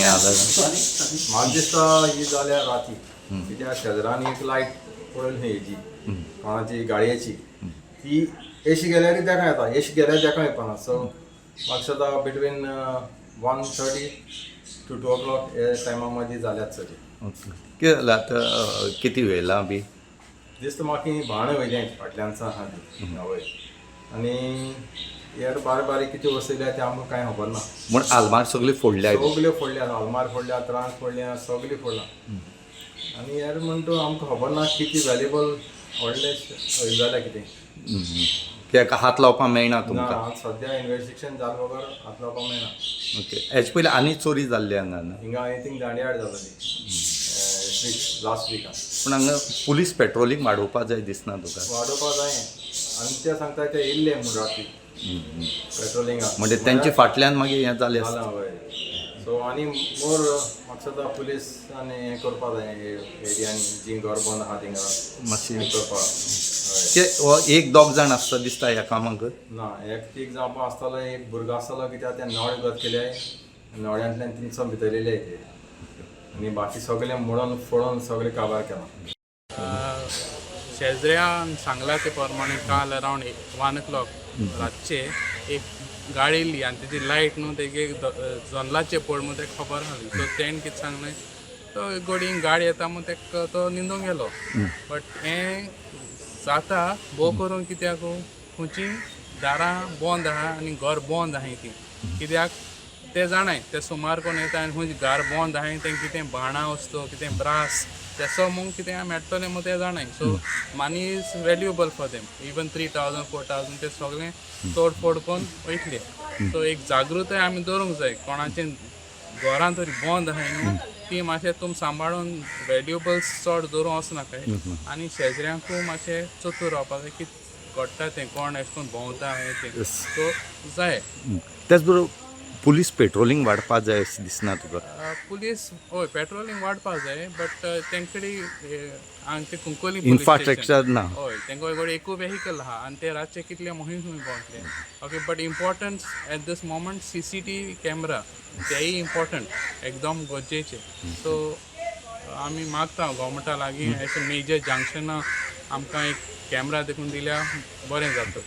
जालें? म्हाका दिसता ही जाल्या राती, कित्याक शेजरान एक लायट पडली हेजी कोणाची गाडयेची, ती एशी गेल्यार तेका येता, एशी गेल्यार तेका येवपाना. सो म्हाका दिसता between 1:30 to 2 o'clock हे टायमा मदीं जाल्यात चली. ओके, कितें जालें आतां? कितें व्हेलां बी? दिसता म्हाका ही भाण वयलें फाटल्यान आहा ती, हय. आनी हेर बारीक बारीक कितें वसयल्या तें आमकां कांय खबर ना. म्हूण आलमार सगळी फोडल्या? सगल्यो फोडल्या, आलमार फोडल्या, त्रास फोडल्या, सगळी फोडलां. आनी हेर म्हणटा आमकां खबर ना कितें व्हॅल्युएबल व्हडलें जाल्या कितें. कित्याक हात लावपाक मेळना ना. तुमकां? आज सद्या इन्वेस्टिगेशन जालें बगर हात लावपाक मेळना. ओके, हेजे पयलीं आनी चोरी जाल्ली हांगा न्हू? हिंगा I think दांडियार जाताली लास्ट विकान. पूण हांगा पुलीस पेट्रोलिंग वाडोवपा जाय दिसना तुका? वाडोवपा जाय आनी ते सांगता ते येयल्ले म्हूण राती पेट्रोलिंगाक. म्हणजे तेंचे फाटल्यान मागीर हें जालें आसता. जालां, हय. सो आनी मोर म्हाका दिसता पुलीस आनी हें करपा जाय एरियांनी, जीं घर बंद आहा थिंगा मातशें हें करपा, हय. ते हो एक दोग जाण आसता दिसता ह्या कामाक? ना, एक तीग जावपा आसतलो, एक भुरगो आसतलो, कित्याक ते नळ गत केले, नळ्यांतल्यान तिनसो भितर येयले ते आनी बाकी सगळें मोडून फोडून सगळें काबार केलां. शेजऱ्यान सांगला ते प्रमाणे काल अरावंड 1 ओ क्लॉक रातचे एक गाडी येयली आनी तेजी लायट न्हू तेगे जल्लाचेर पड म्हूण तेका खबर आसली. सो तेणें कितें सांगलें, तो गोडींग गाडी येता म्हूण तेका तो न्हिदूंक गेलो. बट हें जाता भोव करून कित्याक, खंयची दारां बंद आहा आनी घर बंद आहाय ती, कित्याक ते जाणाय ते सुमार कोण येता आनी खंय घर बंद आहाय तें कितें बाणां वस्तू, कितें ब्रास तेसो म्हूण कितें मेळटलें म्हूण ते जाणाय. So money is valuable for them, even 3,000 4,000 ते सगळें तोड फोड करून वयतले. सो एक जागृताय आमी दवरूंक जाय, कोणाचें घरां तरी बंद आहाय न्हू ती मातशें तुमी सांबाळून व्हॅल्युएबल्स चड दवरूंक वचनाकाय आनी शेजऱ्यांकूय मातशें चतूर रावपाक जाय की घडटा तें, कोण एशें करून भोंवता हें तें, सो जाय. त्याच बरोबर पुलीस पेट्रोलिंग वाडपा जाय अशें दिसना तुका? पुलीस, हय, पेट्रोलिंग वाडपाक जाय, बट तेंकडे आमचे कुंकोली इन्फ्रास्ट्रक्चर ना. हय, तेंका कडेन एकू वेहिकल आहा आनी ते रातचे कितले मोहीम खंय भोंवतले. Okay, but importance at this moment CCTV camera तेय इम्पॉर्टंट, एकदम गरजेचे. सो आमी मागता गोवोरमेंटा लागीं, अशें मेजर जंक्शनां आमकां एक कॅमरा देखून दिल्यार बरें जाता.